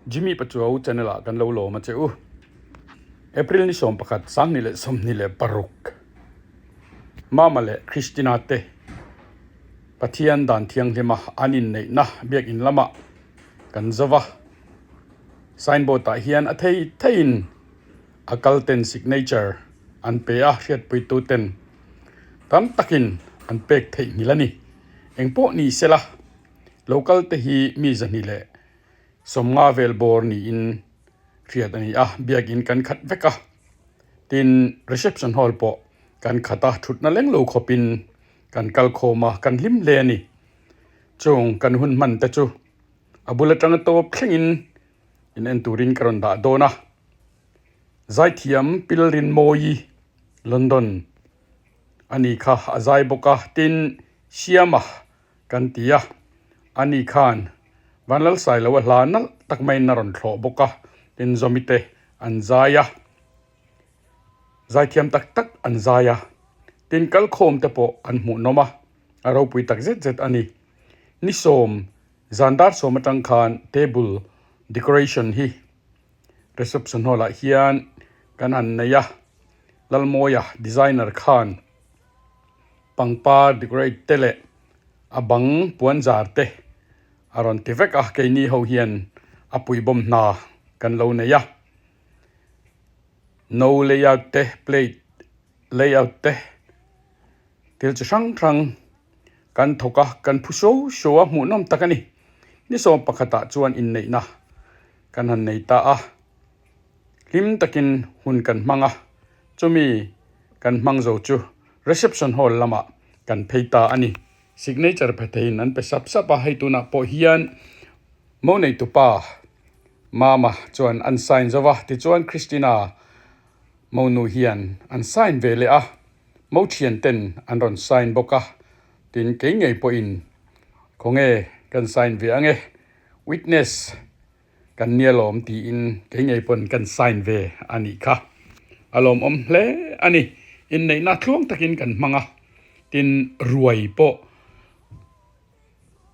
Jimmy Pachuau channel ah kan lo lawm a che u. April ni 11 2026 Mama leh Christina te Pathian dan thianghlima an inneihna biakin lamah kan zo va. Signboard ah hian a thei theiin a kal ten signature an pe a, hriatpuitu ten tam takin an pek theih nghilh a ni. Engpawh ni sela lo kal te hi mi 250 vel bawr niin hriat a ni a, biakin kan khat vek a, tin reception hall pawh kan khat a, thutna leng lo khawpin kan kal khawm a, kan hlim hle a ni. Chung kan hun hman te chu a bul atanga tawp thlengin in en turin ka rawn dah dawn a, Zaithiam Pilrinmawi London a ni kha a zai bawk a, tin Siama kan ti a, ani khan Vanlalsailo a hla nalh tak maiin a rawn thlawh bawk a, tin Zawmi te an zai a, zaithiam tak tak an zai a, tin kalkhawm te pawh an hmuhnawm a, a ropui tak zet zet a ni. Ni sawm zan dar sawm atang khan table decoration hi reception hall ah hian kan han nei a, Lalmawia designer khan pangpar decorate te leh a bang puan zar te a rawn ti vek a, keini ho hian a puibawm hna kan lo nei a, no layout te plate layout te thil chi hrang hrang kan thawk a, kan phu show show a hmuhnawm tak a ni, ni sawm pakhatah chuan inneihna kan han nei ta a. Hlim takin hun kan hmang a, chumi kan hmang zo chu reception hall lamah kan phei ta a ni. Signature pe theiin an pe sap sap a, hei tunah pawh hian mo neitupa Mama chuan an sign zo va, tichuan Christina monu hian an sign ve leh a, mo thian ten an rawn sign bawk a, tin kei ngei pawhin khawnge kan sign ve ange witness Kan nia lawm tiin kei ngei pawn kan sign ve a nih kha. A lawmawm hle a ni. Inneihna tluang takin kan hmang a, tin ruai pawh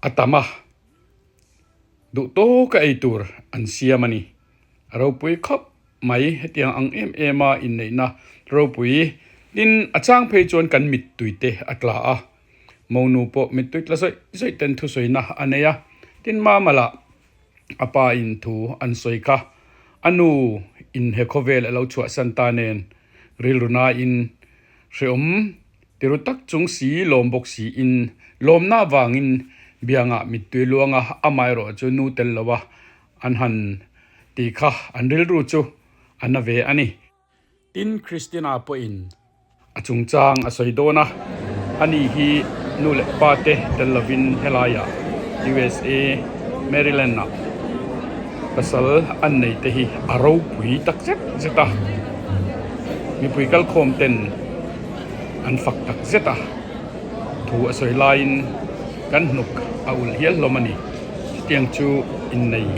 a tam a, duh tawka ei tur an siam a ni. A ropui khawp mai hetiang ang em em a inneihna ropui tin a chang phei chuan kan mittui te a tla a, monu pawh mittui tla zawih zawih ten thusawina a nei a, tin mama lah A pa in thu an sawi kha. A nu in he khawvel a lo chhuahsan ta nen rilru nain hreawm tiru tak chung si lawm bawk si in lawmna avangin biangah mittui luanga amaherawh chu nu tel lo a an han ti kha an rilru chu a na ve a ni. Tin, Christina pawhin a chungchang a sawi dawn a, ani hi nu leh pa te tel lovin helaiah USA, Maryland-ah pasal an nei te hi a ropui tak zet zet a, mipui kalkhawm ten an fak tak zet a, thu a sawi laiin kan hnuk a ulh hial hlawm a ni. Chutiang chu innei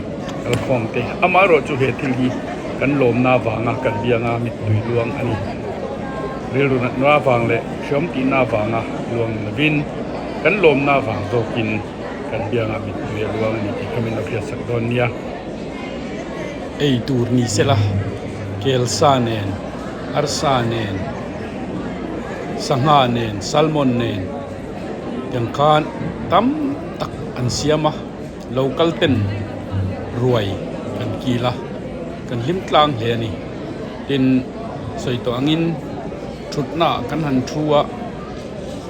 kalkhawm te amaherawh chu he thil hi kan lawmna avanga kan bianga mittui luang a ni. Rilru natna avang leh hreawm tihna avanga luang ni lovin kan lawmna avang zawkin kan bianga mittui a luang a ni tih kha min lo hriatsak dawn nia. Ei tur ni sela kelsa nen arsa nen sangha nen salmon nen. Tiang khan tam tak an siam a, lo kal ten ruai kan kil a, kan hlim tlang hle a ni. Tin, sawi tawh angin thutna ah kan han thu a,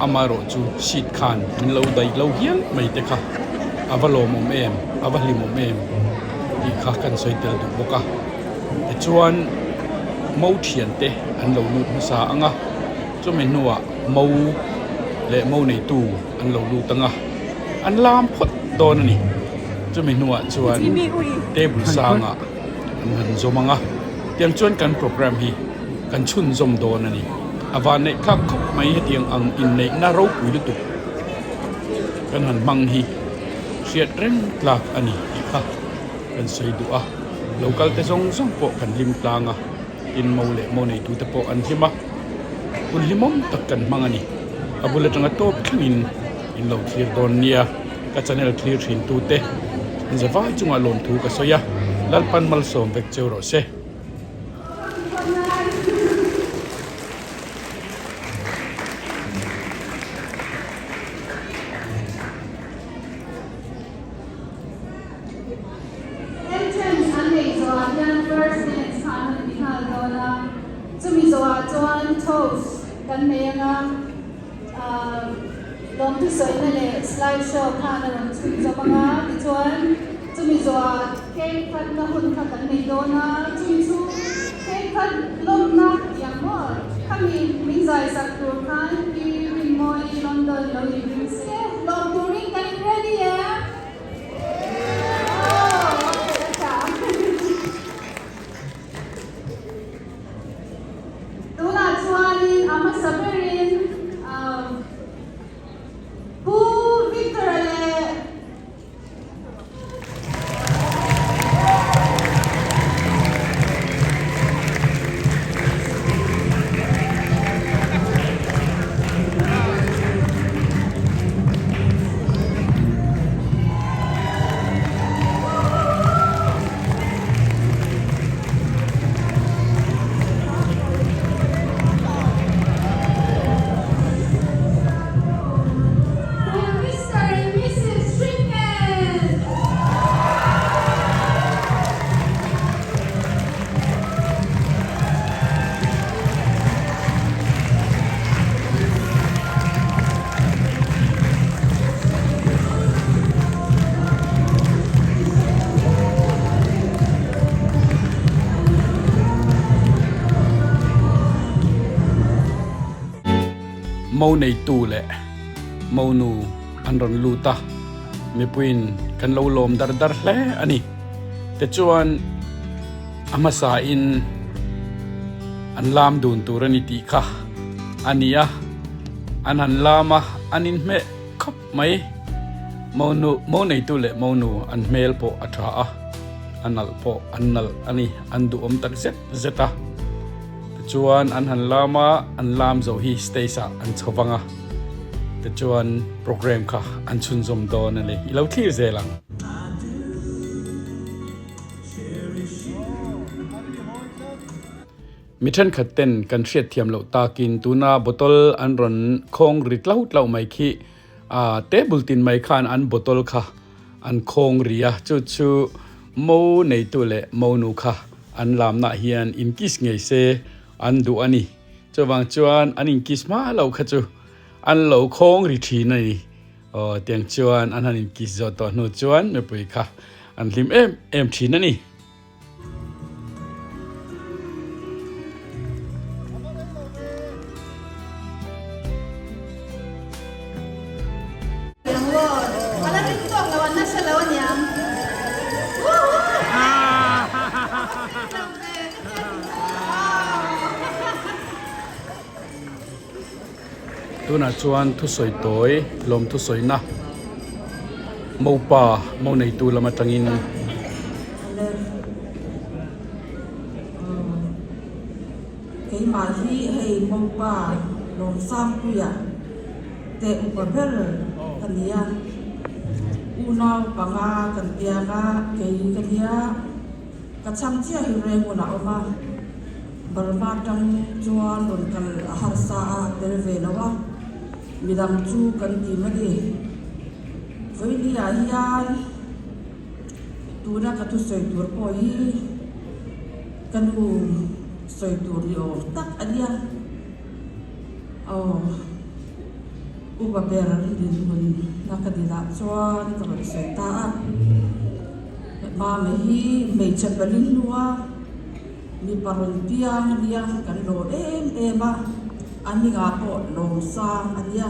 amaherawh chu seat khan min lo daih lo hial mai te kha a va lawmawm em, a va hlimawm em tih kha kan sawi tel duh bawk a. Tichuan, mo thiante an lo lut hmasa ang a, chumi hnuah Mo leh mo neitu an lo lut ang a, an lam phawt dawn a ni. Chumi hnuah chuan table sangah an han zawm ang a, tiang chuan kan programme hi kan chhunzawm dawn a ni. A vanneih thlak khawp mai hetiang ang inneihna ropui lutuk kan han hmang hi hriat reng tlak a ni tih kha kan sawi duh a, local te zawng zawng pawh kan hlim tlang a. Tin mo leh mo neitute pawh an hlim a, hun hlimawm tak kan hmang a ni. A bul atanga tawp thlengin in lo thlir dawn nia, ka channel thlir thin tute an zavai chungah lawmthu ka sawi a. Lalpan malsawm vek cheu rawh se. Entrance an neih zawhah hian first dance kha an rawn ti nghal dawn a, chumi zawhah chuan toast kan nei anga lawmthu sawina leh slide show khan a rawn chhun zawm anga tichuan chumi zawhah cake cut na hun kha kan nei dawn a, chumi chu cake cut lawmna tih ang maw khami min zai sak tur khan Pi Rinmawii London lo inring se lawm turin kan in ready em? Tunah chuanin a hmasa berin Pu Victor-a leh Mister and Missus Shrimpton! Mo neitu leh monu an rawn lut a, mipuiin kan lo lawm dar dar hle a ni. Tichuan a hmasain an lam dun tur a ni tih kha a ni a, an han lam a, an inhmeh khawp mai. Monu, mo neitu leh monu an hmel pawh a tha a, a nalh pawh an nalh a ni, an duhawm tak zet zet a. Tichuan an han lam a, an lam zo hi stage ah an chho vang a, tichuan program kha an chhunzawm dawn a ni. I lo thlir zel ang. Mi thenkhat ten kan hriat thiam loh takin tuna bottle an rawn khawng ri tlau tlau mai khi a table tin mai khan an bottle kha an khawng ri a, chu chu mo neitu leh monu kha an lamnah hian in kiss ngei se an duh a ni. Chuvang chuan an in kiss hma lo kha chu an lo khawng ri thin a ni. Aw tiang chuan an han in kiss zawh tawh hnu chuan mipui kha an hlim em em thin a ni. Tunah chuan thusawi tawi lawm thusawina mopa mo neitu lam atangin. Keimah hi hei mopa Lawmsangpuia te upa ber ka nia, unau panga kan piang a, kei ka nia, ka chhang chiah hi Rengun a awm a. Burma tang chuan rawn kal a harsa a tel ve lo a, midang chu kan ti mai ni. Vawinia hian tuna ka thusawi tur pawh hi ka nu sawi tur ni awm tak a nia. Aw, upa ber dinhmun na ka dinah chuan ka rawn sawi ta a, Mama hi hmeichhe palin hnua. Mipa rawn piang a nia, kan lawm em em a, a hmingah pawh Lawmsang a nia,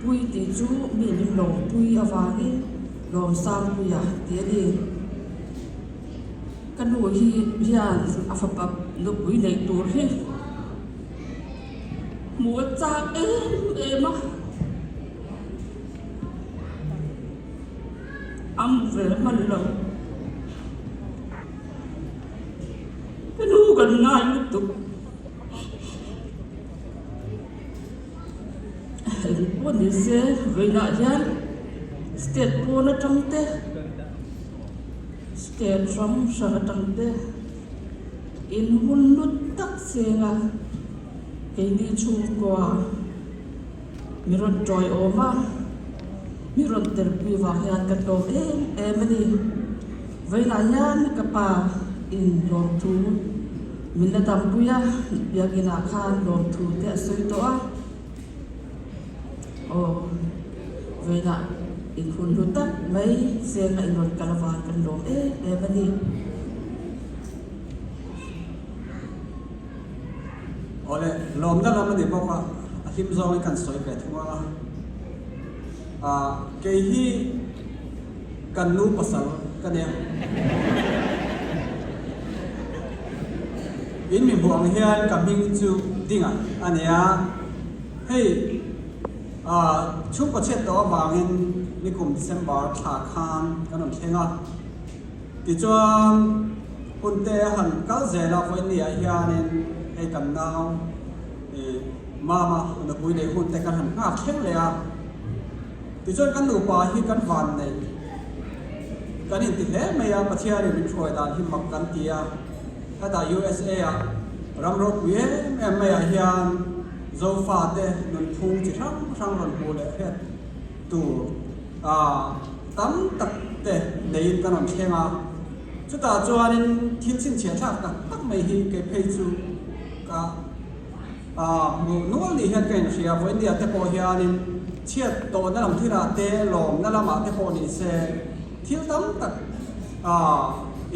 Pui tih chu mi min lawmpui avangin Lawmsangpuia tih a ni. Ka nu hi hian a fapa nupui neih tur hi hmuh a chak em em a, a hmu ve hman lo. Ka nu kan ngai lutuk. Eng pawh ni se vawiinah hian state pawn atang te State hrang hrang atang te in hun lut tak cheng a, keini chhungkua mi rawn tawi awm a, mi rawn telpui vang hian ka tlawm em em a ni. Vawiinah hian ka pa in lawmthu min la dampui a, biakinah khan lawmthu te a sawi tawh a. Aw, vawiinah in hun hlu tak mai senga in rawn kal avang kan lawm em em a ni. Awle, lawmna lam a ni bawk a, a hlim zawngin kan sawi ve thung ang a. Ah, kei hi kan nu pasal ka nia. In mi hmuh ang hian ka hming chu Dinga a nia. Hei, ah, chhungkaw chhiat tawh avangin nikum December thla khan kan rawn thleng a. Tichuan, hunte a han kal zel a, vawiinniah hianin hei kan nau ih Mama nupui leh hunte kan han nghak thleng leh a. Tichuan kan nupa hi kan van nei kan inti hle mai a, Pathianin min hruai dan hi mak kan ti a. Hetah USA ah ram ropui em em maiah hian Zofate nunphung chi hrang hrang rawn hmuh leh hriat tur a tam tak te neiin kan rawn thleng a. Chutah chuanin thil chhinchhiah thlak tak tak mai hi kei phei chu ka hmuh nual ni hian ka inhria. Vawiindia te pawh hianin chhiat tawhna lam thilah te lawmna lamah te pawh ni se thil tam tak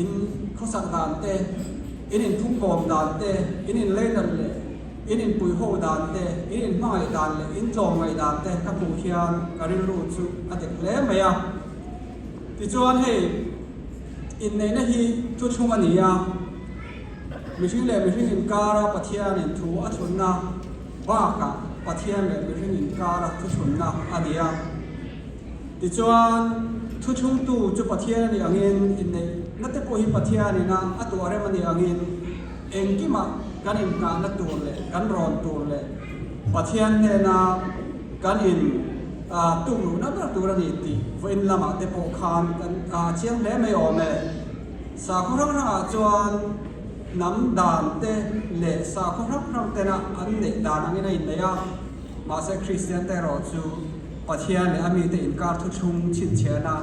in khawsak dan te, in inphungkawm dan te, in inleidan leh In inpuiho dan te, in inhmangaih dan leh in tlawmngaih dan te ka hmuh hian ka rilru chu a dek hle mai a. Tichuan hei inneihna hi thuthlung a ni a, mihring leh mihring inkara Pathianin thu a thlunna bakah Pathian leh mihring inkara thuthlunna a ni a. Tichuan thuthlungtu chu Pathian a nih angin inneihna te pawh hi Pathianin a tuah rem a nih angin, Engkimah kan inngahna tur leh kan rawn tur leh Pathian hnena kan in tuk luhna ber tur a ni tih vawiin lamah te pawh khan kan chiang hle mai awm e. Sakhaw hrang hrangah chuan hnam dan te leh sakhaw hrang hrang tena an neih dan angin a inneih a, mahse Kristian te erawh chu Pathian leh a mite inkar thuthlung chhinchhiahna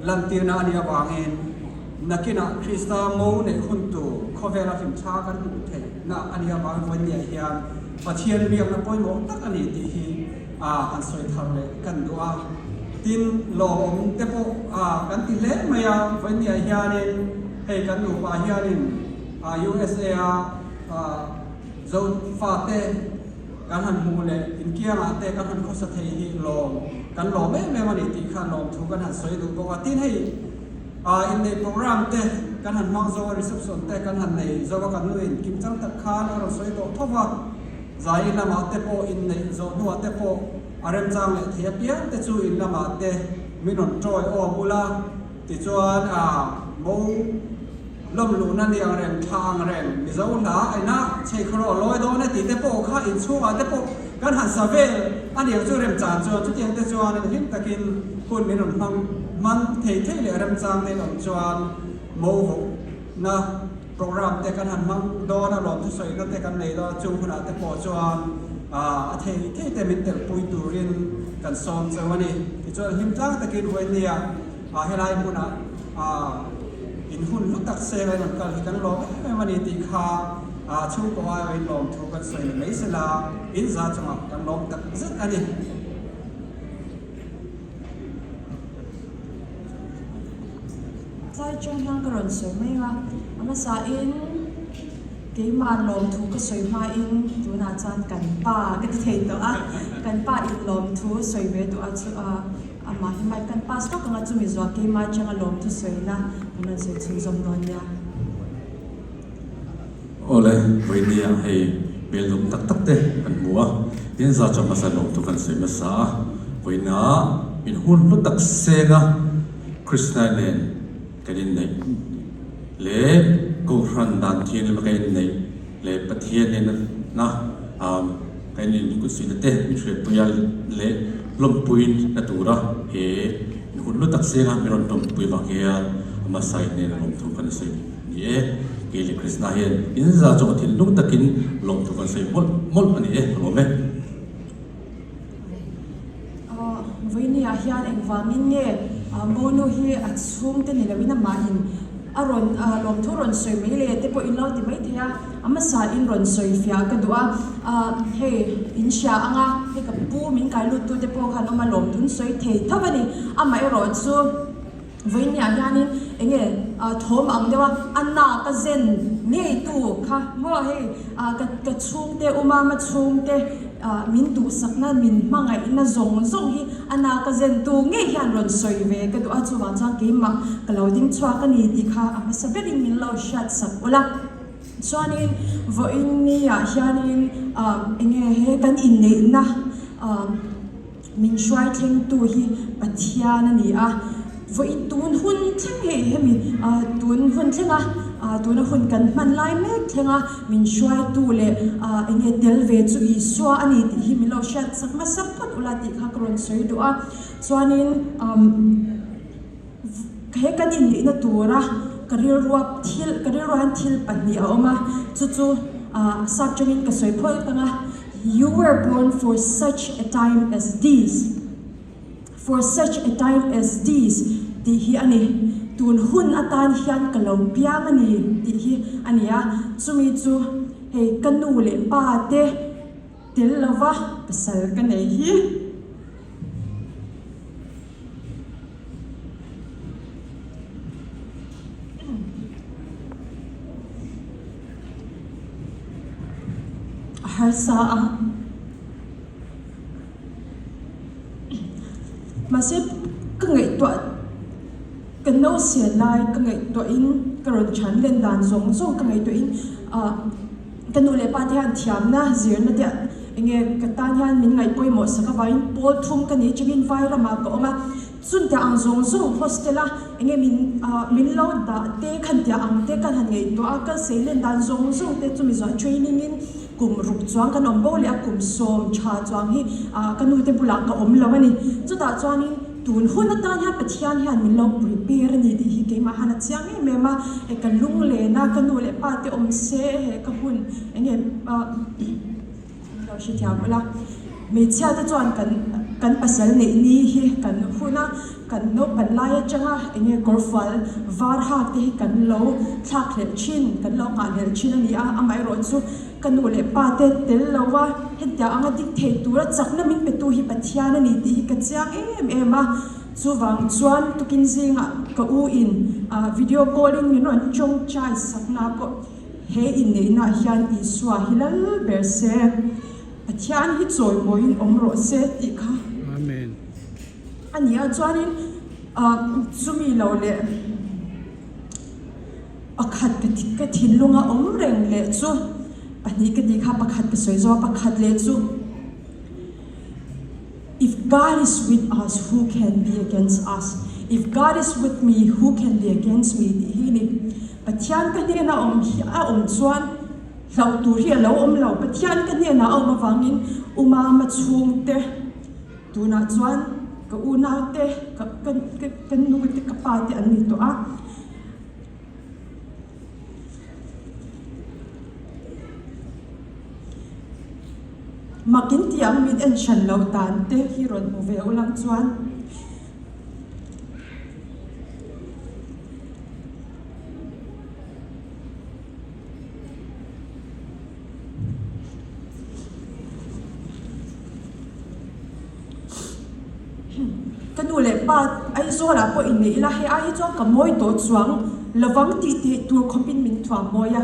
lantirna a nih avangin, Nakinah Krista mo neih hun tur khawvela hlimthla kan hmuh theihna a nih avangin vawiinniah hian Pathian biakna pawimawh tak a ni tih hi han sawi thar leh kan duh a. Tin, lawmawm te pawh kan ti hle mai a, vawiinniah hianin hei kan nupa hianin USA a Zofate kan han hmuh leh inkiangah te kan han khawsa thei hi lawm kan lawm em em a ni tih kha lawmthu kan han sawi duh bawk a. Tin, hei Inneih program te kan han hmang zo a, reception te kan han nei zo a, kan nuin kim chang tak khan a rawn sawi tawh tho va, zai lamah te pawh inneih zawh hnuah te pawh a remchang leh thei apiang te chu in lamah te min rawn tawi awm ula, tichuan mo lawm luhna ni ang reng, thla ang reng, Mizo hla aina chheikhawraw lawi dawn e tih te pawh kha inchhungah te pawh kan han sa vel a niang chu remchan chuan chutiang te chuan hlim takin hun min rawn hmang hman thei thei leh remchang te awm chuan mo vawkna program te kan han hmang dawn a, lawm thusawina te kan nei dawn a, chung hunah te pawh chuan a thei thei te min telpui turin kan sawm cheu a ni. Tichuan hlim tlang takin vawinia helai hmunah in hun hlu tak seng a rawn kal hi kan lawm em em a ni tih kha chhungkaw aiawhin lawmthu kan sawi ni mai sela in za chungah kan lawm tak zet a ni. Tlai chang hian ka rawn sawi mai a, a hmasain keimah lawmthu ka sawi hmain tunah chuan kan pa ka ti thei tawh a, kan pa in lawmthu sawi ve duh a chu a amah hi mic kan pass vak ang a chumi zuah keimah atanga lawmthu sawina kan rawn sawi chhunzawm dawn nia. Awle, vawinia hei hmel dawm tak tak te kan hmu a, tin za chuan hmasa lawmthu kan sawi hmasa a, vawiina min hun hlu tak seng a Krishna nen kan inneih leh Kohhran dan thianghlim a kan inneih leh Pathian nena kan inkuhsuihna te min hriatpui a leh lawmpuina tura he min hun hlu tak seng a min rawn tawmpui vang hian. Hmasai hnena lawmthu kan sawi ni e. Kei leh Krishna hian in za chunga thinlung takin lawmthu kan sawi mawlh mawlh a ni e, ka lawm e. Vawinia hian engvangin nge Monu hi a chhungte ni loin amahin a rawn lawmthu rawn sawi mai le te pawh in lo ti mai thei a, a hmasa in rawn sawi fiah ka duh a, hei in hria ang a, hei ka pu min kai lut tu te pawh khan awm a lawmthu an sawi thei tho a ni, amaherawhchu. Vawinia hianin enge thawm ang deuh a, a nak a zen ngeitu kha maw hei ka ka chhungte u mama chhungte min duhsakna min hmangaihna zawng zawng hi a nak a zentu ngei hian rawn sawi ve ka duh a, chuvang chuan keimah ka lo ding chhuak a ni tih kha a hmasa berin min lo hriatsak ula. Chuanin vawinia hianin enge he kan inneihna Min hruai thlengtu hi Pathian a ni a, vawi tun hun thleng hei hemi tun hun thlenga tuna hun kan hman lai mek thlenga min hruaitu leh eng nge tel ve chu Isua a ni tih hi min lo hriat chak hmasa phawt ula tih kha ka rawn sawi duh a. Chuanin he kan inneihna tura ka rilrua thil ka rilrua hian thil pahnih a awm a, chu chu sap tangin ka sawi phawt ang a. You were born for such a time as this, for such a time as this tih hi a ni. Tun hun atan hian ka lo piang a ni tih hi a ni a. Chumi chu hei ka nu leh pa te tel lova pasal ka nei hi. A harsa a. Mahse ka ngaihtuah ka no sian lai ka ngaihtuahin ka rawn chhan len dan zawng zawng ka ngaihtuahin ah ka nu leh pa te hian thiamna zirna te eng nge ka tan hian min ngaih pawimawh sak avangin pawl thum ka ni chungin vai ramah ka awm a. Chuntia ang zawng zawng hostel a enge min min lo dah te khantia ang te kan han ngaihtuah a, kal sei len dan zawng zawng te chumi zawh training in kum ruk chuang kan awm bo leh a kum sawm tha chuang hi ka nu te bulah ka awm lo a ni. Chutah chuanin tun hun atan hian Pathian hian min lo prepare a ni tih hi keimah han a chiang em em a, he ka lunglen a ka nu leh pa te awm se he ka hun enge Min lo hrethiam ula, hmeichhia te chuan kan kan pasal neih ni hi kan hun a, kan naupan lai atanga eng nge kawrfual var hak te hi kan lo thlak hlelh thin, kan lo nghah hlelh thin a ni a, amaherawh chu ka nu leh pa te tel lo a, hetiang anga dik thei tura chakna min petu hi Pathian a ni tih hi ka chiang em em a, chuvang chuan tukin zingah ka u in video call in min rawn tawngtai sakna pawh. He inneihnaah hian Isua hi lal ber se, Pathian hi chawimawiin awm rawh se tih kha a ni a. Chuanin chumi lo leh pakhat ka thinlunga awm reng leh chu pahnih ka tih kha pakhat ka sawi zawk a, pakhat leh chu If God is with us, who can be against us? If God is with me, who can be against me? tih hi a ni. Pathian ka hnena awm hi a awm chuan hlauh tur hi a lo awm lo. Pathian ka hnena a awm avangin u mama chhungte tunah chuan ka unaute, ka ka ka nute, ka pate an ni tawh a. Makin tih ang min en hran loh dan te hi rawn hmu ve ulang chuan. Ka nu leh pa Aizawlah pawh inneih ila hei ai hi chuan ka mawi tawh chuang lovang tih theih tur khawpin min thuam mawi a.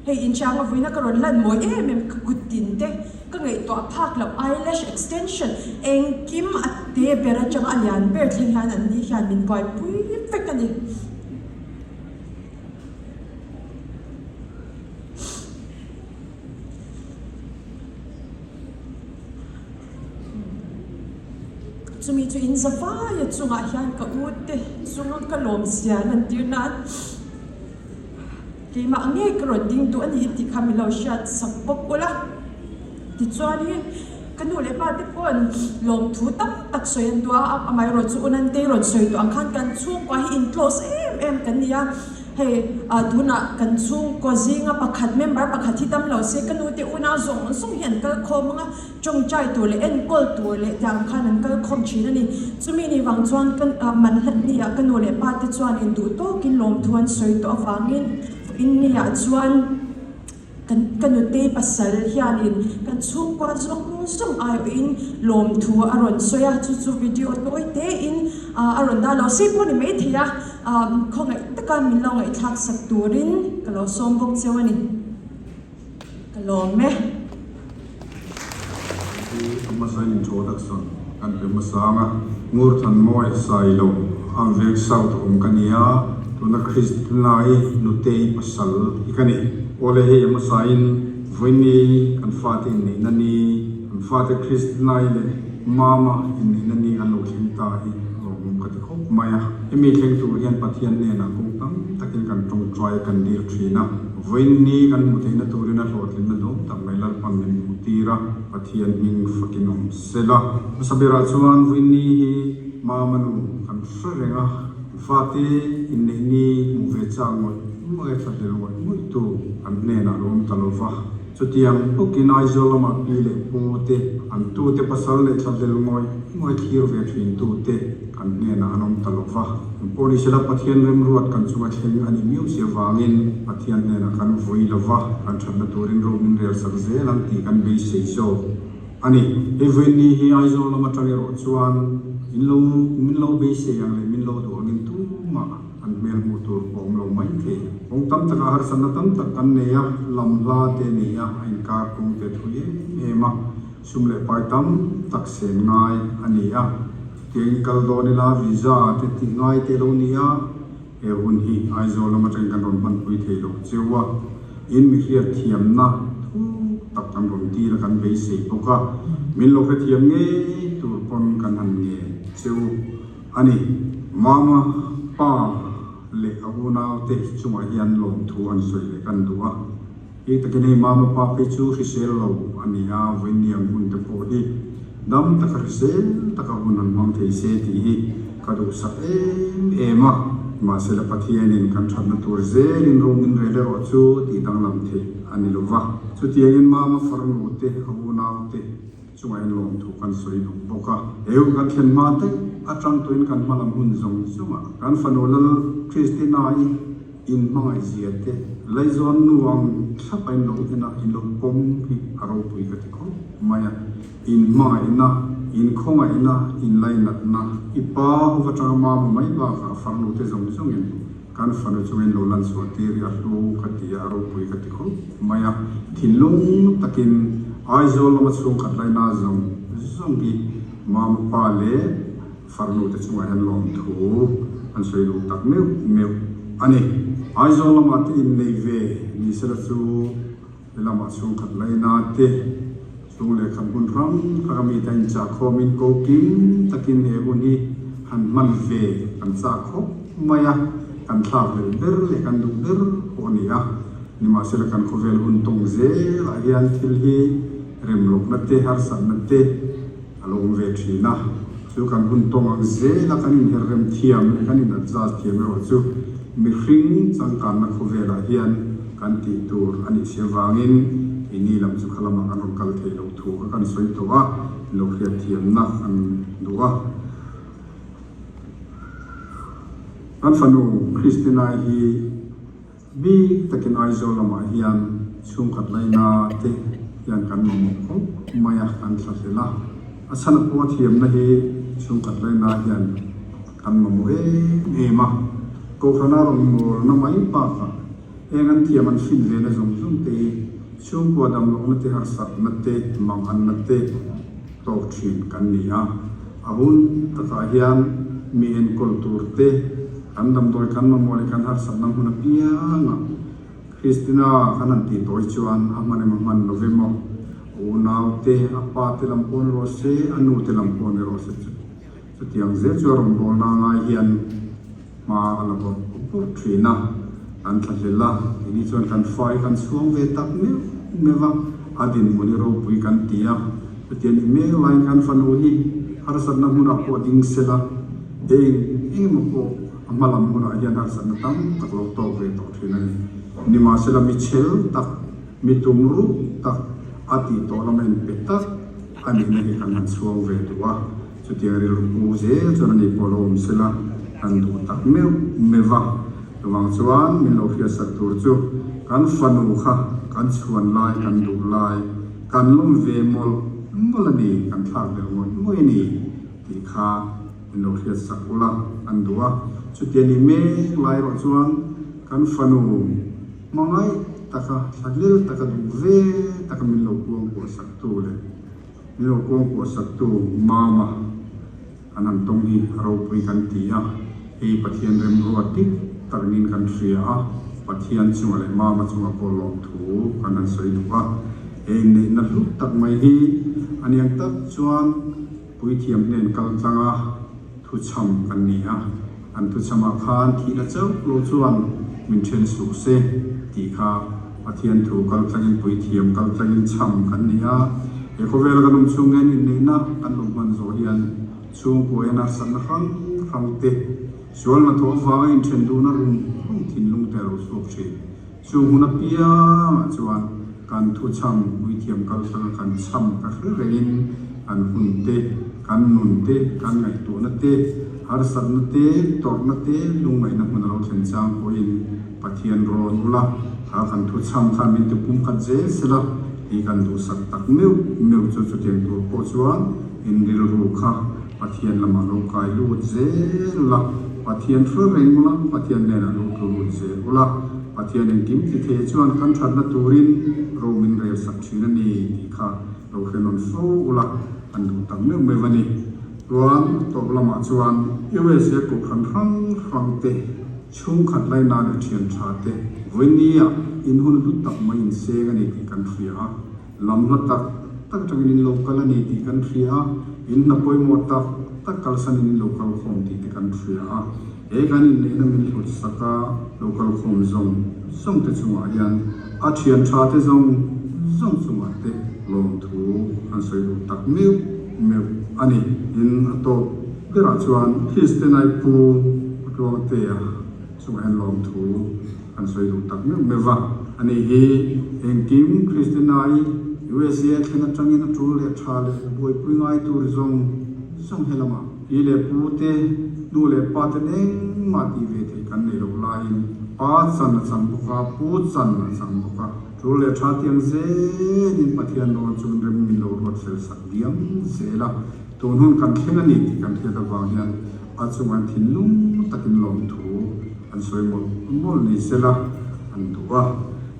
Hei inchang a vuina ka rawn lan mawi em em ka kut tin te ka ngaihtuah phak loh eyelash extension engkim a te ber atanga a lian ber thleng hian an ni hian min buaipui vek a ni. Chumi chu in zavaia chungah hian ka u te chunga ka lawm zia lantir nan keimah ngei ka rawn ding duh a ni tih kha min lo hriat sak bawk ula. Tichuanin. Ka nu leh pa te paw'n lawmthu tam tak sawi an duh a, amaherawhchu Unantei rawn sawi tawh ang khan kan chhungkua hi in close em em kan ni a, hei tunah kan chhungkua zinga pakhat member pakhat hi dam lo se ka nu te unau zawng zawng hi an kal khawm ang a, tawngtai tur leh enkawl tur leh tiang khan an kal khawm thin a ni. Chumi ni vang chuan ka manhlat ni-ah ka nu leh pa te chuan induh tawkin lawmthu an sawi tawh avangin vawiin ni-ah chuan, Kan ka nutei pasal hianin kan chhungkua zawng zawng aiawhin lawmthu a rawn sawi a, chu chu video tawi tein a rawn dah lo sei pawh ni maithei a, khawngaih taka min lo ngaihthlak sak turin ka lo sawm bawk cheu a ni. Ka lawm e. Hi a hmasa introduction kan pe hmasa ang a, Ngurthanmawi Sailo ang veng South awm ka ni a, tuna Kristinai Nutei pasal hi ka ni. Awle hei a hmasain vawiini kan fate inneihna ni, kan fate Kristinai leh Mama inneihna ni an lo thleng ta hi lawmawm ka ti khawp mai a. Hemi thleng tur hian Pathian hnenah kawng tam takin kan tawngtai kan dil thin a. Vawiinni kan hmuh theihna turin a hlawhtlinna dawm tak mai Lalpan min hmuh tir a, Pathian hming fakin awm se la. Hmasa berah chuan vawiinni hi Mama nu kan hre reng a, kan fate inneihni hmuh ve chak ngawih ngawih a thlahlel ngawih ngawih tu kan hnenah lo awm ta lo va. Chutiang bawkin Aizawl lama pi leh pu te, an tute pasal leh thlahlel ngawih ngawih thlir ve thin tute kan hnenah an awm ta lo va. Kan pawh ni sela Pathian remruat kan chunga thleng a nih miau si avangin Pathian hnenah kan vui lo va, kan thatna turin ro min rel sak zel ang tih kan beisei zawk a ni. Hei vawiinni hi Aizawl lam atang erawh chuan in lo min lo beisei ang leh min lo duh angin tumah an hmel hmuh tur pawh awm lo mai thei. Kawng tam takah harsatna tam tak kan nei a, lam hla te nei a, a inkar kawng te thui em em a, sum leh pai tam tak sen ngai a ni a. Tiangin kal dawn ila visa te tih ngai te lo ni a, he hun hi Aizawl lam atangin kan rawn hmanpui thei lo cheu a, in mi hriat thiamna thu tak kan rawn dil a kan beisei bawk a, min lo hrethiam ngei tur pawn kan han ngen cheu a ni. Mama pa leh a unaute chungah hian lawmthu an sawi leh kan duh a. Hei takin hei mama pa phei chu hrisel lo a ni a, vawiiniang hun te pawh hi dam taka hrisel taka hun han hmang thei se tih hi ka duhsak em em a. Mahsela Pathianin kan thatna tur zelin ro min rel erawh chu tih danglam theih a ni lo va. Chutiangin mama farnu te, a unau te chungah hian lawmthu kan sawi duh bawk a. He hun kan thlen hma daih atang tuin kan hmalam hun zawng zawngah kan fanu Lal Christina-i, In hmangaih zia te Laizawn nu ang thlap a in lo en a, in lo pawm hi a ropui ka ti khawp mai a. In hmangaihna, in khawngaihna, in lainatna, i pa ho va tanga mama mai bakah farnu te zawng zawngin kan fanu chunga in lo lan chhuah tir hi a hlu ka ti a, a ropui ka ti khawp mai a. Thinlung takin Aizawl lama chhungkhat laina zawng zawng hi mama pa leh Farnu te chungah hian lawmthu an sawi duh tak meuh meuh a ni. Aizawl lamah te innei ve ni sela chu he lamah chhungkhat laina te chung leh khat hmun hrang hrang a mite a inchah khawmin ko kim takin he hun hi han hman ve kan chak khawp mai a, kan thlak leh ber leh kan duh ber pawh a ni a. Nimahsela kan khawvel hun tawng zelah hian thil hi remlawkna te harsatna te, A lo awm ve thin a, chu kan hun tawng ang zela kan inher rem thiam leh kan in adjust thiam erawh chu mihring changkanna khawvelah hian kan tih tur a nih si avangin keini lam chu kha lamah kan rawn kal thei lo thu kha kan sawi tawh a, lo hriat thiamna kan duh a. Kan fanu Christina-i hi Bik takin Aizawl lamah hian chhungkhat laina te hian kan mamawh khawp mai a, kan thlahlel a. A chhan a pawh a thiamna hi chhungkhat laina hian kan mamawh em em a. Kohhrana rawn ngawlna mai bakah eng an thiam an fin ve na zawng zawng te hi chhungkua damlohna te harsatna te manghanna te tawk thin kan ni a. A hun takah hian mi enkawl tur te, kan damdawi kan mamawh leh kan harsatna hmun apiangah Christina kan han tih tawi chuan a hman emaw hman lo emaw, a unau te, a pa te lam pawh ni rawh se, a nu te lam pawh ni rawh se chu chutiang zel chu a rawngbawlna ngai hian hma a la bawrh bawrh thin a, kan thlahlel a, keini chuan kan fa hi kan chhuang ve tak meuh meuh a, a dinhmun hi ropui kan ti a. Chutiang ni mek laiin kan fanu hi harsatna hmunah pawh ding sela, eng engemaw pawh a hma lam hunah hian harsatna tam tak lo tawk ve tawh thin a ni. Nimahsela mi chhel tak, mi tum ruh tak, a tih tawh lama inpe tak a nihna hi kan han chhuang ve duh a. Chutiang rilru pu zel chuan ani pawh lo awm sela kan duh tak meuh meuh va. Chuvang chuan min lo hriatsak tur chu kan fanu kha kan chhuan lai, kan duh lai, kan lawm ve mawlh mawlh a ni, kan thlak belh ngawih ngawih a ni tih kha min lo hriatsak ula an duh a. Chutia ni mek lai erawh chuan kan fanu hmangaih taka, thlahlel taka duh ve taka min lo kuangkuahsak tu leh, Min lo kawngkuah saktu Mama an han tawng hi a ropui kan ti a, hei Pathian remruat dik tak niin kan hria a, Pathian chunga leh Mama chunga pawh lawmthu kan han sawi duh a, he inneihna hlu tak mai hi a niang tak chuan puithiam hnen kal tlanga thuchham kan ni a, an thuchhamah khan thihna chauh lo chuan min then suh se tih kha Pathian thu kal tlangin puithiam kal tlangin chham kan ni a, he khawvela kan awm chhung hian inneihna kan lo hman zawh hian chhungkua hian harsatna hrang hrang te, sual hnathawh avanga inthen duhna rum rum thinlung te a lo chhuak thin. Chung hun apiangah chuan kan thuchham puithiam kaltlanga kan chham ka hre rengin kan hun te, kan nun te, kan ngaihtuahna te, harsatna te, tawrhna te, lungngaihna hmun a lo thlen chang pawhin Pathian rawn ula, kha kan thuchham khan min ti pumkhat zel sela tih kan duhsak tak meuh meuh chu chutiang tur pawh chuan in rilru kha Pathian lamah lo kai lut zel ula, Pathian hre reng ula, Pathian hnenah lo tlu lut zel ula, Pathian engkim ti thei chuan kan thatna turin ro min rel sak thin a ni tih kha lo hre nawn fo ula, an duh tak meuh meuh a ni. Chuan tawp lamah chuan USA kohhran hrang hrang te chhungkhat laina leh thian tha te vawinia in hun hlu tak mai inseng a ni tih kan hria a. Lam hla tak tak atangin in lo kal a ni tih kan hria a, in hna pawimawh tak tak kalsanin in lo kal khawm tih te kan hria a. He kan inneihna min hlut sak a, lo kal khawm zawng zawng te chungah hian a thian tha te zawng zawng chungah te lawmthu an sawi duh tak meuh meuh a ni. In a tawp berah chuan Kristianai Pu Tluangtea chungah hian lawmthu Kan sawi duh tak meuh meuh va, ani hi engkim Kristinai USA thlen atangin a tul leh tha leh buaipui ngai tur zawng zawng he lamah pi leh pu te, nu leh pa ten engmah tih ve theih kan nei loh laiin pa chan a chang bawk a, pu chan a chang bawk a, tul leh tha tiang zelin Pathian rawn chuan rem min lo ruat fel sak diam zel a, tun hun kan thleng a ni tih kan hriat avang hian a chungah thinlung takin lawmthu An sawi mawlh mawlh ni sela an duh a,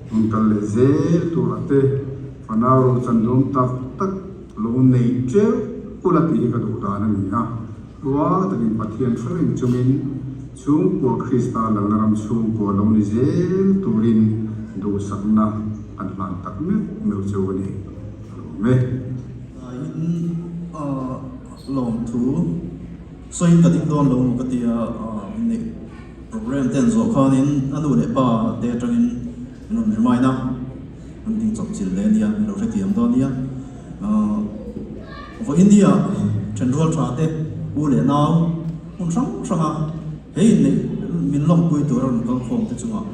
hmun kal leh zel turah te fanau ro chan duam tak tak lo nei teuh ula tih hi ka duh dan a ni a. Hlua takin Pathian hre reng chungin chhungkua Krista lalna ram chhungkua lo ni zel turin duhsakna an hlan tak meuh meuh cheu a ni. A lawm e. Tlaiin lawmthu Sawiin ka ding dawn lo maw ka tia inneih program te an zawh khanin a nu leh pa te atangin min rawn remind a, an ding chawp chil hle ania, min lo hrethiam dawn nia. Vawiin nia thenrual tha te u leh nau hmun hrang hranga he inneih min lawmpui tur a rawn kal khawm te chungah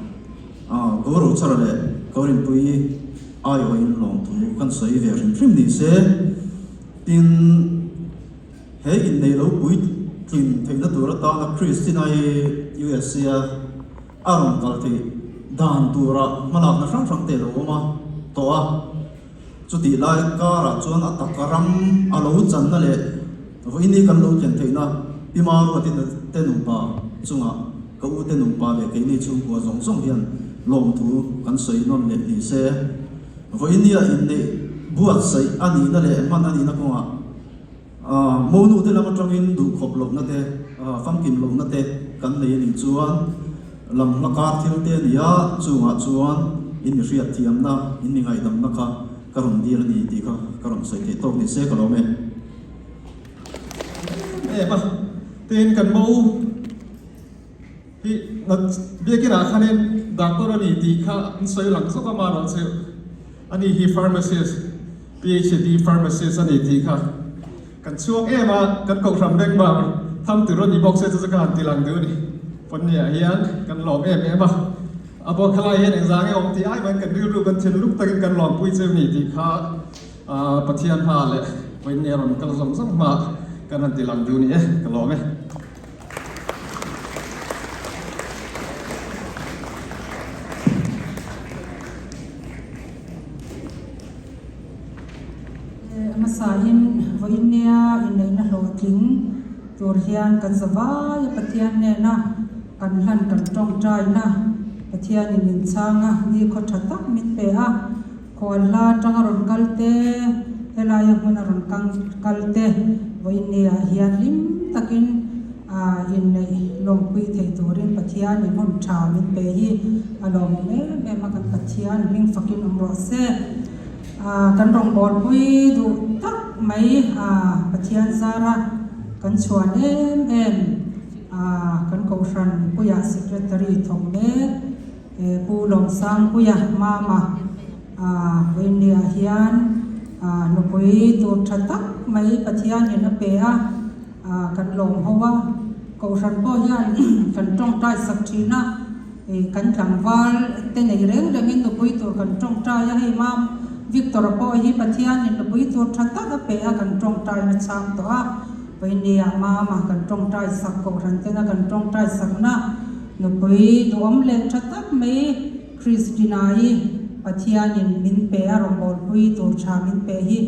Goro Chara leh Korinpui aiawhin lawmthu kan sawi ve hrim hrim ni se, tin, He inneih lo puitlin theihna tur atana Christina-i USA-a a rawn kal theih dan tura hmalakna hrang hrang te a lo awm a tawh a. Chutih lai karah chuan a taka ram a lo channa leh vawiin hi kan lo thlen theihna Pi Maruati te nupa chungah ka u te nupa leh keini chhungkua zawng zawng hian lawmthu kan sawi nawn leh ni se. Vawiin hi a inneih buatsaih a nihna leh hman a nihna kawngah Monu te lam atangin duhkhawp lohna te, famkim lohna te kan nei a nih chuan lam hla kar thil te a ni a, chungah chuan in mi hriat thiamna, in mi ngaihdamna kha ka rawn dil a ni tih kha ka rawn sawi theih tawk ni se ka lawm e. Em em a, tin kan mo hi biakinah khanin doctor a ni tih kha an sawi lang zawk a, amaherawhchu ani hi pharmacist. PhD pharmacist a ni tih kha kan chhuak em a, kan kohhran member tham tur a ni bawk se chu chu ka han ti lang duh a ni. Pawnniah hian kan lawm em em a, a bawk khalai hian engzah nge awm tih ai maiin kan rilru kan thinlung takin kan lawmpui cheu ni tih kha Pathian hma leh Pawnnia rawn kal zawng zawng hma kan han ti lang duh a ni e, ka lawm e. Hmasain vawiinnia inneihna hlawhtling tur hian kan za vai a, Pathian hnena kan hlan kan tawngtaina Pathianin min chhang a, nikhaw tha tak min pe a, khualhla atanga rawn kal te, helaia hmuna rawn kal te vawiinniah hian hlim takin A inneih lawmpui thei turin Pathian in hun tha min pe hi a lawmawm em em a, kan Pathian hming fakin awm rawh se. A kan rawngbawlpui duh tak mai a Pathian zara kan chhuan em em a kan Kohhran puia Secretary thawk mek Pu Lawmsangpuia Mama a vawiinniah hian a nupui tur tha tak mai Pathian in a pe a. Kan lawm ho a, Kohhran pawh hian kan tawngtai sak thin a, kan tlangval te nei reng rengin nupui tur kan tawngtai a, hei mam Victor-a pawh hi Pathianin nupui tur tha tak a pe a, kan tawngtai na chhang tawh a, Vawinia mama kan tawngtai sak Kohhran tena kan tawngtai sakna nupui duhawm leh tha tak mai Christina-i Pathianin min pe a, rawngbawlpui tur tha min pe hi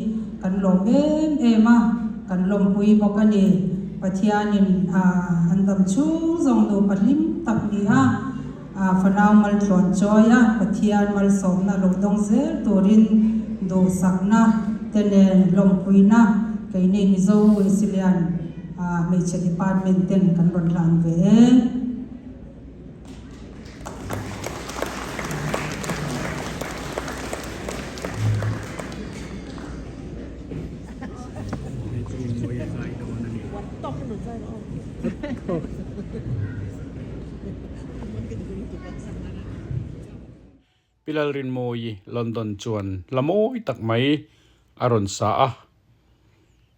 kan lawm em em a. Kan lawmpui bawk a ni. Pathianin an dam chhung zawng nupa hlim tak ni a, fanau maltluan chawi a, Pathian malsawmna lo dawng zel turin duhsakna te nen lawmpuina keini Mizo Wesleyan Hmeichhe Department ten kan rawn hlan ve e. Pi Lalrinmawii London chuan hla mawi tak mai a rawn sa a.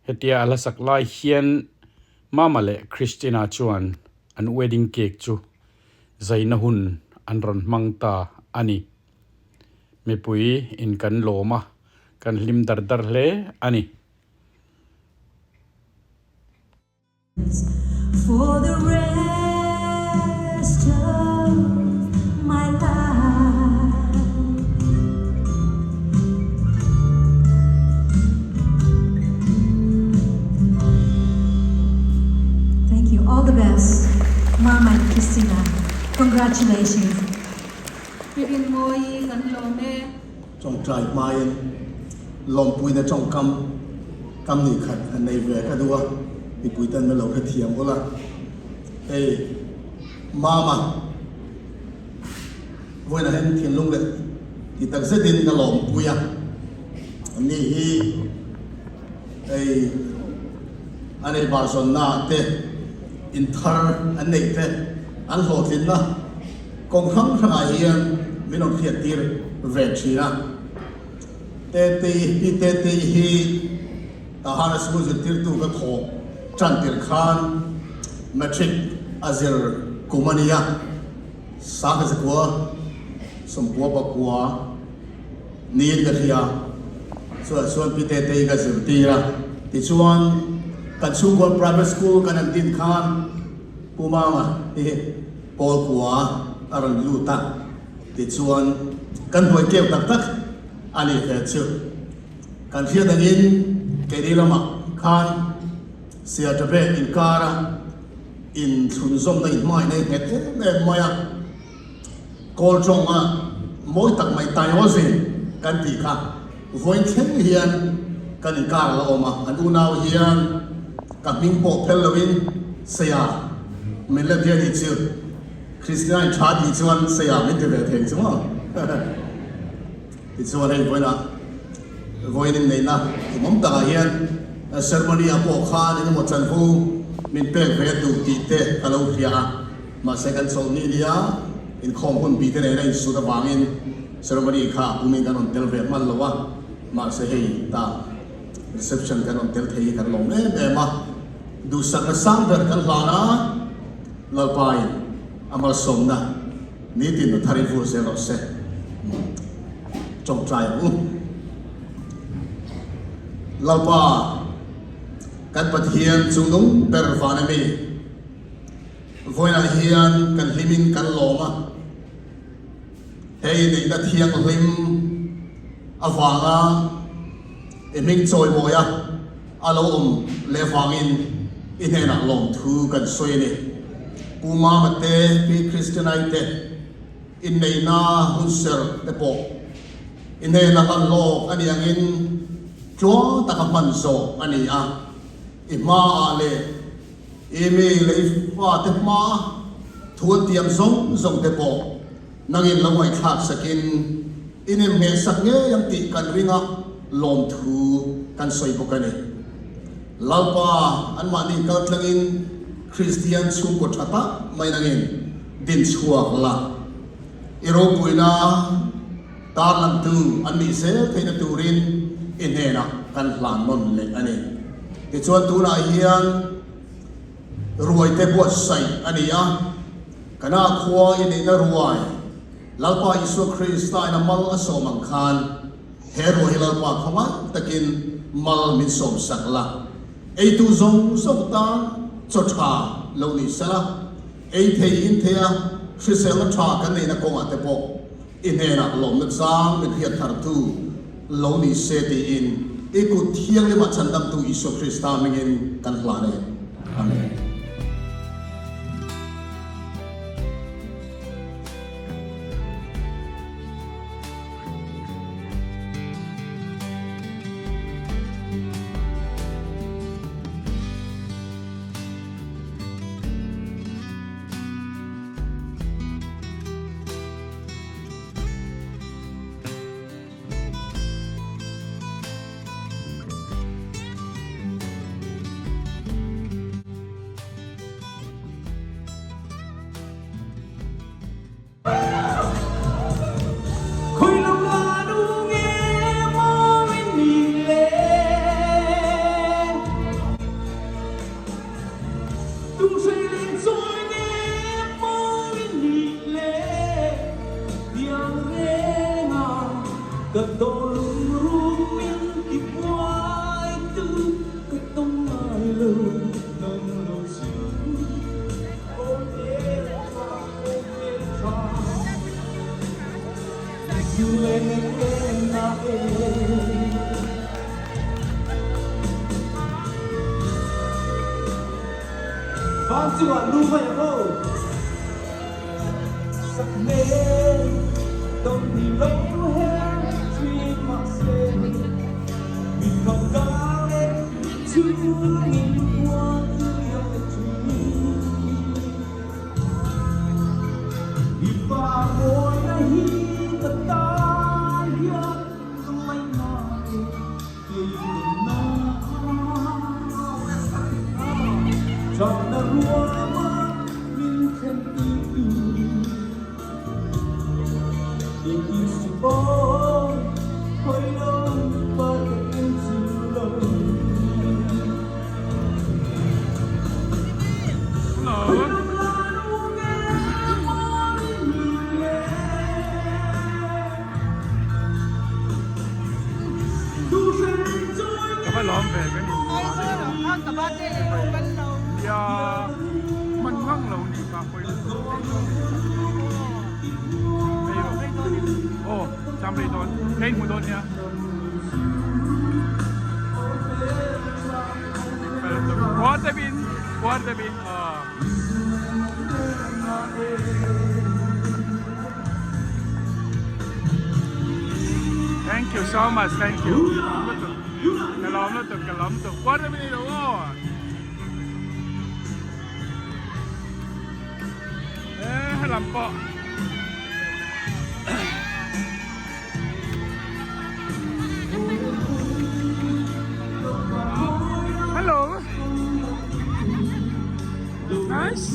Hetia a hla sak lai hian Mama leh Christina chuan an wedding cake chu zaina hun an rawn hmang ta a ni. Mipui in kan lawm a, kan hlim dar dar hle a ni. For the rest of my life. Thank you. All the best, Mama and Christina. Congratulations. Pi Rinmawii kan lawm e. Tawngtai hmain lawmpuina tawngkam kam ni khat han nei ve ka duh a, mipui tan na lo hrethiam ula. Hei Mama vawiinah hian thinlung leh ti tak zetin ka lawmpui a, ani hi hei an ei bar zawnna ah te inthar an neih te an hlawhtlinna Kawng hrang hrangah hian min rawn hriattir ve thin a. Tetei hi Tetei hi Tahana School zirtirtu ka thawh tan tir khan Matric a zir kum a ni a, Sangha zakua sawmkua pakua niin ka hria. Chuan chuan Pi Tetei ka zirtir a. Tichuan kan chhungkaw private school kan han din khan Pu Mama hi Pawl kua a rawn lut a, tichuan kan hnuai keu tak tak a nih ve chu. Kan hriat angin keini lamah khan Siaṭabe inkara inthlunzawmna inhmangaihna hi nghet em em mai a, Kawl ṭawnga mawi tak mai Taioze kan tih kha vawiin thleng hian kan inkar a la awm a, an unau hian ka hming pawh phel loin Seia min la ti a nih chu. Kristian tha tih chuan Seia min ti ve thei chu maw? Tichuan hei vawiinah vawiin inneihna tumawm takah hian ceremony ah pawh khan engemaw chanvo min pek ve duh tih te ka lo hria a, mahse kan chawlhni nia inkhawm hun bih te nena insut avangin ceremony kha a pumin kan rawn tel ve hman lo a. Mahse hei ta reception kan rawn tel thei hi kan lawm em em a, duhsakna sang ber kan hlan a, Lalpain a malsawmna nitin a thar in vur zel rawh se. Tawngtai ang u. Lalpa, kan Pathian chungnung ber van ami, vawiinah hian kan hlimin kan lawm a, Hei neihna thianghlim avanga i hming chawimawia a lo awm leh avangin i hnenah lawmthu kan sawi a ni. Pu Mama te, Pi Christianai te inneihna hunserh te pawh i hnena hlan lawk a nih angin tluang taka hman zawh a ni a, i hmaah leh I mi lei fate hma thu an tiam zawng zawng te pawh nangin lo ngaihthlak sakin i nem ngheh sak ngei ang tih kan ring a, lawmthu kan sawi bawk a ni. Lalpa anmahni kal tlangin Kristian chhungkaw tha tak mai nangin din chhuak la, i ropuina tarlangtu an nih zel theihna turin i hnenah kan hlan nawn leh a ni. Tichuan tunah hian ruaite buatsaih a ni a, Kana khua i neihna ruai Lalpa Isua Krista in a mal a sawm ang khan he ruai hi Lalpa khawngaih takin mal min sawm sak la, eitu zawng zawng tan chaw tha lo ni sela, ei thei in thei a, hriselna tha kan neihna kawngah te pawh I hnenah lawmna chang min hriat thartu lo ni se tiin i kut thianghlimah chhandamtu Isua Krista hmingin kan hlan e. Amen. Thank you so much, thank you. Ka lawm lutuk, ka lawm lutuk. Quarter minute aw. Eh, helam pawh. Hello. Nice.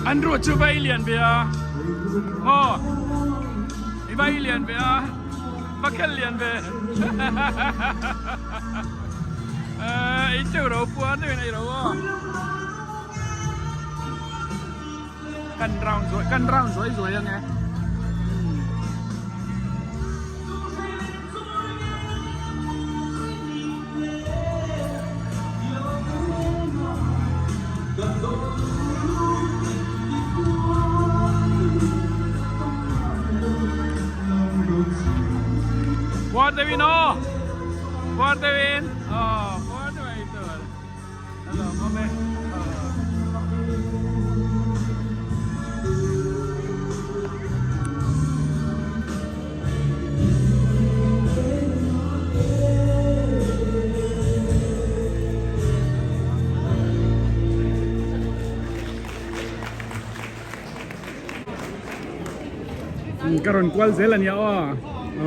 An ruah chu vai lian ve a maw i vai lian ve a va khel lian ve ei teuh ro puar deuhin ei ro aw kan round zuai kan round zuai zuai ange. Puar deuhin aw puar deuhin aw puar deuh ei tur a lawmawm e aw. Ka rawn kual zel a nia aw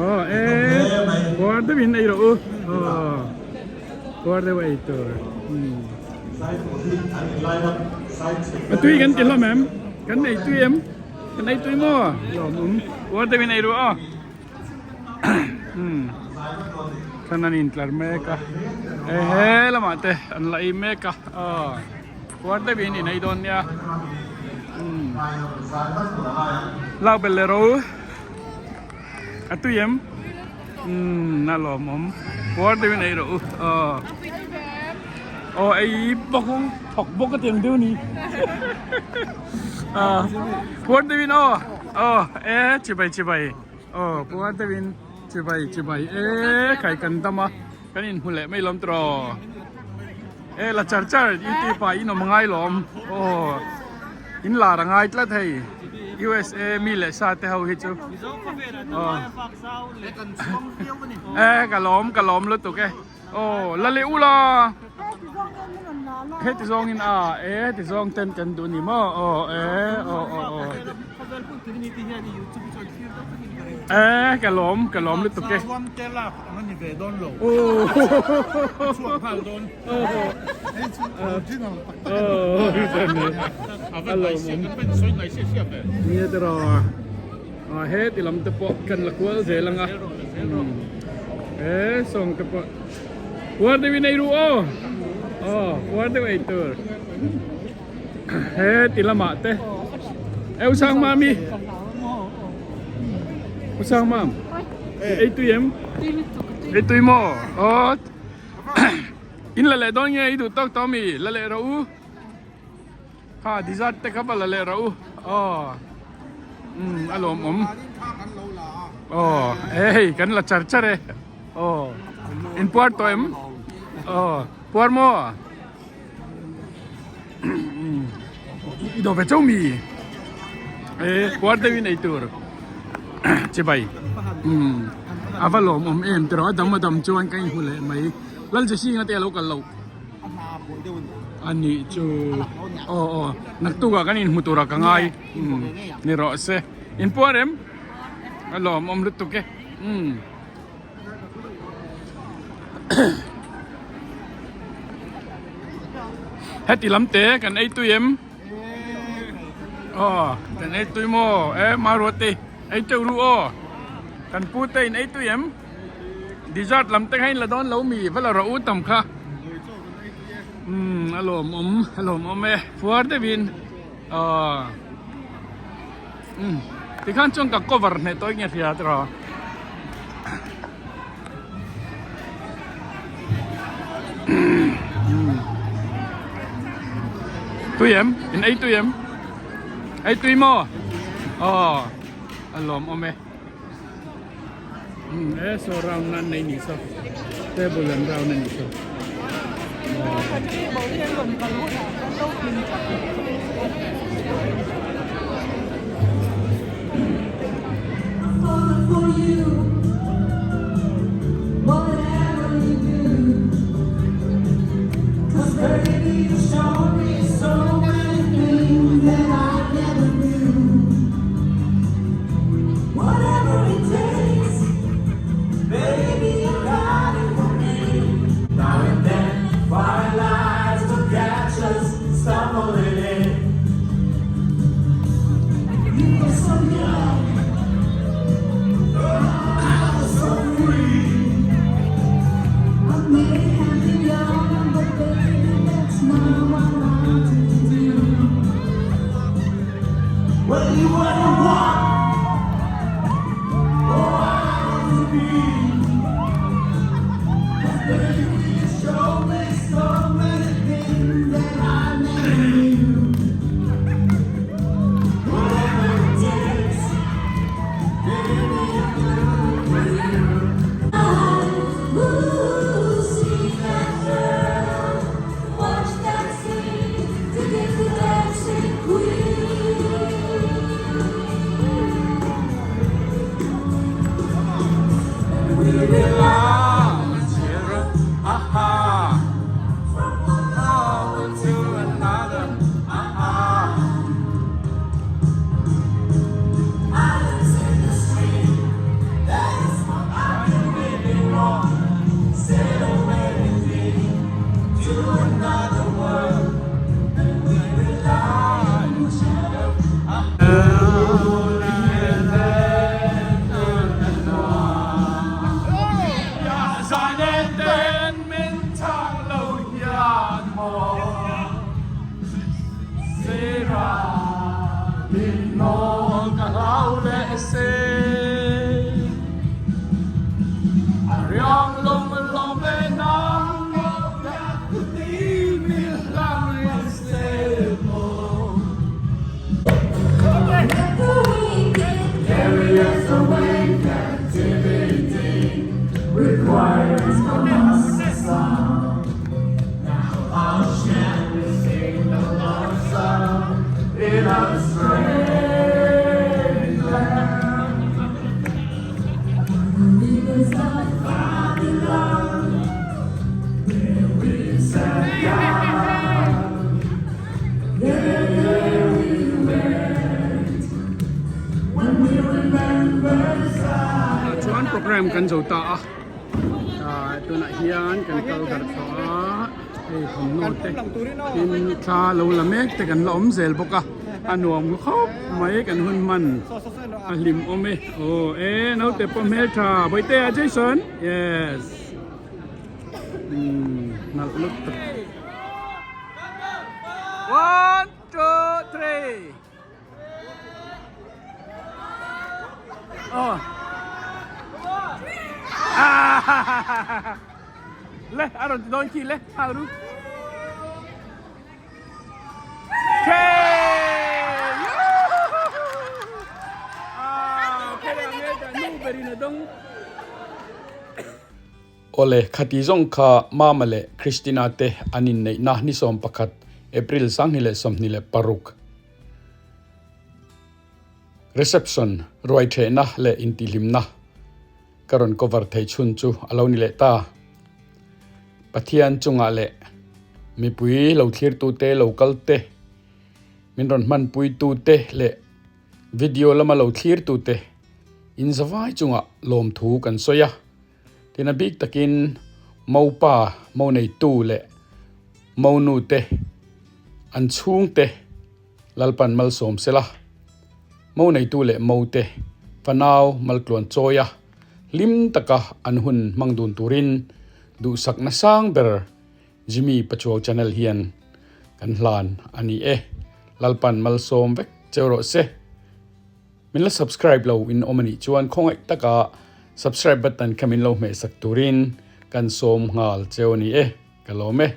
aw e puar deuhin ei rawh u aw puar deuh ei tur a tui kan ti hlawm em kan nei tui em. Kan ei tui maw? Lawmawm. Uar deuhin ei ru aw. Thlan an intlar mek a. Ehe lamah te an la ei mek a. Aw. Uar deuhin in ei dawn nia. Lak belh leh ro. A tui em? Umm a lawmawm. Uar deuhin ei rawh u. Aw. Aw ei bawk thawk bawk a tiang deuh ni. Puar deuhin aw aw e chibai chibai aw puar deuhin chibai chibai e khai kan dam a kan inhmu leh mai lawm tawh e la char char youtube ah in awm angai lawm aw in lar angai tlat hei USA mi leh sa te ho hi chu aw e ka lawm ka lawm lutuk e. Aw la leh ula heti zawngin a e heti zawng ten kan duh ni maw aw e aw aw aw e ka lawm ka lawm lutuk e aw heti lam te pawh kan la kual zel anga e sawng te pawh puar deuh in ei ru aw aw puar deuh ei tur heti lamah te e u sang mami u sang mam ei tui em ei tui maw aw in la leh dawn nge i duh tawk tawh mi la leh rawh u. Kha dessert te kha va la leh rawh u aw umm a lawmawm aw e hei kan la char char e aw in puar tawh em aw puar maw i dawh ve chauh mi e puar deuhin ei tur chibai umm a va lawmawm em tiraw a dam a dam chuan ka inhmu leh mai Laljesinga te a lo kal loh. A nih chu aw aw naktukah kan inhmu turah ka ngai ni rawh se in puar em a lawmawm lutuk e umm heti lam te kan ei tui em aw kan ei tui maw e maruati ei teuh ru aw kan pu te in ei tui em. Dessert lam te kha in la dawn lo mi va la rawh u tam kha umm a lawmawm a lawmawm e fuar deuhin aw umm tikhan chuan ka cover hneh tawh nge hria tiraw tui em in ei tui em ei tui maw aw a lawmawm e. E saw round nan nei ni saw table an round a ni saw. Chuan program kan zo ta a tunah hian kan kal darh tawh a hei thawmhnaw te tin thla lo la mek te kan la awm zel bawk a a nuam khawp mai kan hun hman a hlim awm e aw e naute pawh hmeltha bawihte a Jason yes umm nalh lutuk. One two three. Oh. Ah. Le, a rawn ti dawn khi le, hau ru. Awle, khati zawng kha Mama leh Christina te an inneihna ni 11 April 2026. Reception, ruai thehna leh intihhlimna ka rawn cover thei chhun chu a lo ni leh ta. Pathian chungah leh mipui lo thlirtute lo kal te, min rawn hmanpuitute leh video lama lo thlirtute inzavai chungah lawmthu kan sawi a. Tin a bik takin Mopa, mo neitu leh monu te an chhungte Lalpan malsawm sela, mo neitu leh mo te fanau maltluan chawi a, hlim taka an hun hmang dun turin duhsakna sang ber Jimmy Pachuau Channel hian kan hlan a ni e. Lalpan malsawm vek cheu rawh se. Min la subscribe lo in awm a nih chuan khawngaih taka subscribe button kha min lo hmehsak turin kan sawm nghal cheu a ni e. Ka lawm e.